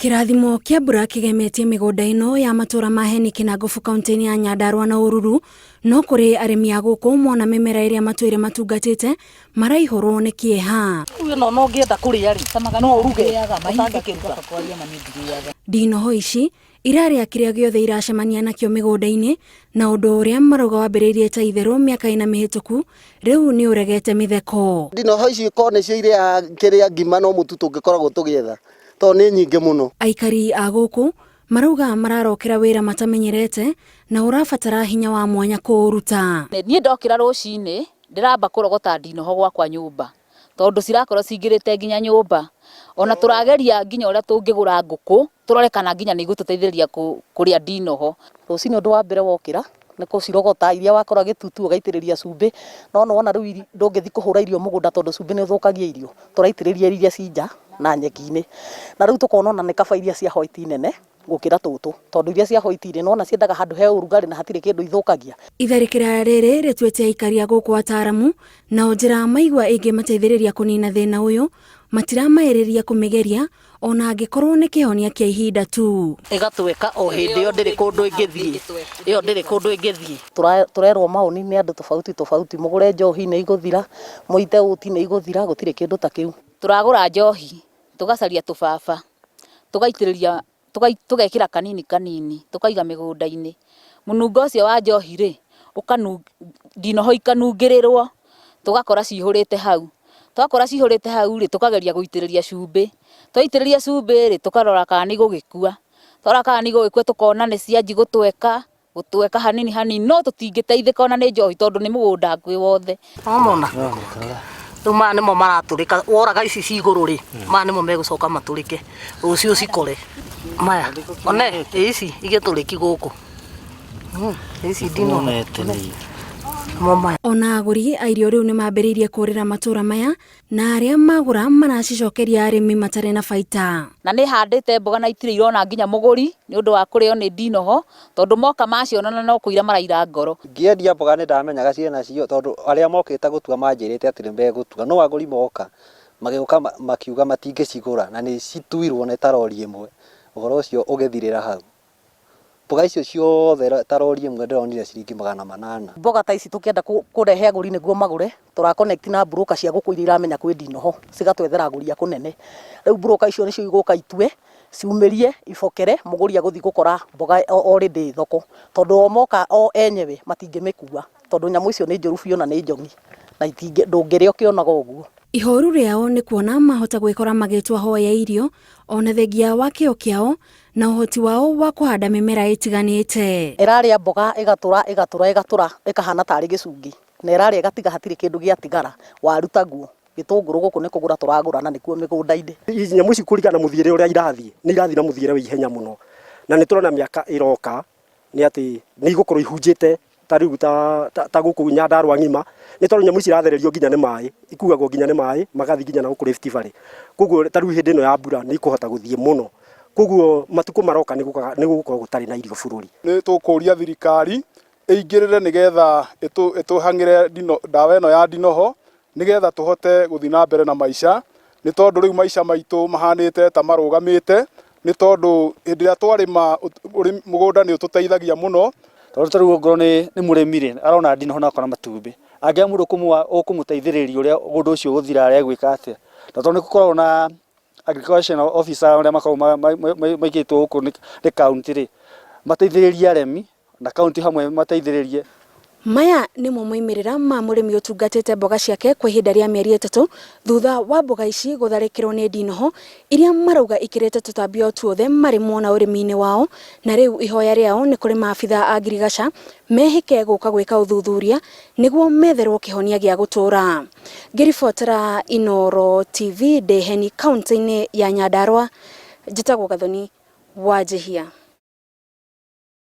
Kĩrathimo kĩa mbura kĩgemetie mĩgũnda ĩno ya matũra ma Heni Kĩnangobu kaunti-inĩ ya Nyandarua na Ũruru, no kũrĩ arĩmi a gũkũ mona mĩmera ĩrĩa matũire matungatĩte maraihũrwo nĩ kĩeha. Rĩu ĩno ona ũngĩenda kũrĩa rĩ, no ũruge ũtangĩkĩruga. Ndinoho ici irarĩa kĩrĩa gĩothe iracemania nakĩo mĩgũnda-inĩ, na ũndũ ũrĩa marauga wambĩrĩirie ta itherũ mĩaka ĩna mĩhĩtũku rĩu nĩ ũregete mĩtheko. Ndinoho ici korwo nĩcio irĩaga kĩrĩa ngima no mũtu tũngĩkoragwo tũgĩetha tondũ nĩ nyingĩ mũno. Aikari a gũkũ marauga mararokera wĩra matamenyerete na ũrabatara hinya wa mwanya kũũruta. Niĩ ndokĩra rũcinĩ ndĩramba kũrogota ndinoho gwakwa nyũmba tondũ cirakorwo cingĩrĩte nginya nyũmba. Ona tũrageria nginya ũrĩa tũngĩgũra ngũkũ tũrore kana nginya nĩ igũtũteithĩrĩria kũrĩa ndinoho. Rũcinĩ ũndũ wa mbere wokĩra nĩ kũcirogota iria wakora gĩtutu ũgaitĩrĩria cumbĩ, no nĩ wona rĩu ndũngĩthiĩ kũhũra irio mũgũnda tondũ cumbĩ nĩ ũthũkagia irio, tũraitĩrĩria iria ci nja na nyeki-inĩ. Na rĩu tũkona ona nĩ kaba iria cia white nene gũkĩra tũtũ, tondũ iria cia white rĩ, nĩ wona ciendaga handũ he ũrugarĩ na hatirĩ kĩndũ ithũkagia. Itharĩkĩra rĩrĩ rĩtuĩte aikari a gũkũ ataaramu, nao njĩra maigua ĩngĩmateithĩrĩria kũnina thĩna ũyũ matiramaĩrĩria kũmĩgeria ona angĩkorwo nĩ kĩhonia kĩa ihinda tu. Ĩgatweka o hĩndĩ ĩyo ndĩrĩ kũndũ ĩngĩthiĩ, ĩyo ndĩrĩ kũndũ ĩngĩthiĩ. Tũrerwo maũni nĩ andũ tofauti tofauti, mũgũre njohi nĩ igũthira, mũite ũti nĩ igũthira, gũtirĩ kĩndũ ta kĩu. Tũragũra njohi, tũgacaria tũbaba, tũgaitĩrĩria, tũgekĩra kanini kanini, tũkaiga mĩgũnda-inĩ. Mũnungo ũcio wa njohi rĩ, ndinoho ikanungĩrĩrwo, tũgakora cihũrĩte hau. Twakora cihũrĩte hau rĩ, tũkageria gũitĩrĩria cumbĩ. Twaitĩrĩria cumbĩ rĩ, tũkarora kana nĩ igũgĩkua. Twarora kana nĩ igũgĩkua tũkona nĩ cianjia gũtweka, gũtweka hanini hanini, no tũtingĩteithĩka ona nĩ njohi tondũ nĩ mũgũnda hakuhĩ wothe. Wamona? Rĩu maya nĩmo maratũrĩka, woraga ici ci igũrũ rĩ, maya nĩmo megũcoka matũrĩke, rũciũ cikore. Maya, one, ĩ ici igĩtũrĩki gũkũ. Ici ndinoho. Nĩmo maya. Ona agũri a irio rĩu nĩ mambĩrĩirie kũrĩra matũra maya na arĩa magũra maracicokeria arĩmi matarĩ na baita. Na nĩ handĩte mboga na itirĩ irona nginya mũgũri nĩ ũndũ wa kũrĩo nĩ ndinoho tondũ moka maciona na no kũira maraira ngoro. Ngĩendia mboga nĩ ndamenyaga ciĩ nacio tondũ arĩa mokĩte gũtua manjĩrĩte atĩ nĩ megũtua no agũri moka magĩũka makiuga matingĩcigũra na nĩ cituirwo nĩ ta rori ĩmwe ũhoro ũcio ũgĩthirĩra hau. Mboga icio ciothe ta rori ĩmwe ndĩronire ciringi 800. Mboga ta ici tũkĩenda kũrehe agũri nĩguo magũre, tũra connect na broker cia gũkũ iria iramenya kwĩ ndinoho, cigatwethera agũri a kũnene. Rĩu broker icio nĩcio igũka itue, ciumĩrie, ibokere, mũgũri agũthiĩ gũkora mboga already ĩ thoko. Tondũ o moka o enyewe matingĩmĩkua, tondũ nyamũ icio nĩ njũru biũ na nĩ njong'i, na ndũngĩrĩa ũkĩonaga ũguo. Ihoru rĩao nĩ kuona mahota gwĩkora magĩtwa hoya irio ona thengia wa kĩo kĩao na ũhoti wao wa kũhanda mĩmera ĩtiganĩte. Ĩrarĩa mboga ĩgatũra ĩgatũra ĩgatũra ĩkahana tarĩ gĩcungi na ĩrarĩa ĩgatiga hatirĩ kĩndũ gĩatigara waru taguo gĩtũngũrũ gũkũ nĩ kũgũra tũragũra na nĩkuo mĩgũnda-inĩ. Nyamũ ici kũringana na mũthiĩre ũrĩa irathiĩ, nĩ irathiĩ na mũthiĩre wa ihenya mũno na nĩ tũrona mĩaka ĩroka nĩ atĩ nĩ igũkorwo ihunjĩte ta rĩu ta, ta, ta gũkũ Nyandarua ng'ima nĩ tondũ nyamũ ici irathererio nginya nĩ maĩ, ikuagwo nginya nĩ maĩ magathiĩ nginya na gũkũ Rift Valley. Koguo ta rĩu hĩndĩ ĩno ya mbura nĩ ikũhota gũthiĩ mũno, koguo matukũ maroka nĩ gũgũkorwo gũtarĩ na irio bũrũri. Nĩ tũkũria thirikari ĩingĩrĩre nĩgetha ĩtũhang'ĩre ndawa ĩno ya ndinoho nĩgetha tũhote gũthiĩ na mbere na maica, nĩ tondũ rĩu maica maitũ mahanĩte ta marũgamĩte, nĩ tondũ hĩndĩ ĩrĩa twarĩma mũgũnda nĩ ũtũteithagia mũno. Tondũ ta rĩu ongorwo nĩ mũrĩmi rĩ, arona ndinoho na akona matumbĩ, angĩaga mũndũ ũkũmũteithĩrĩria ũrĩa ũndũ ũcio ũgũthira egwĩka atĩa? Na tondũ nĩ gũkoragwo na agriculture officer arĩa makoragwo maigĩtwo gũkũ nĩ county rĩ, mateithĩrĩrie arĩmi na county hamwe mateithĩrĩrie. Maya nĩmo moimĩrĩra ma mũrĩmi ũtungatĩte mboga ciake kwa ihinda rĩa mĩeri ĩtatũ thutha wa mboga ici gũtharĩkĩrwo nĩ ndinoho iria marauga ikĩrĩte tũtambi o tuothe marĩ mona ũrĩmi-inĩ wao, na rĩu ihoya rĩao nĩ kũrĩ maabithaa a ngirigaca mehĩke gũka gwĩka ũthuthuria nĩguo metherwo kĩhonia gĩa gũtũra. Ngĩribotera Inooro TV ndĩ Heni kaunti-inĩ ya Nyandarua, njĩtagwo Gathoni Wanjihia.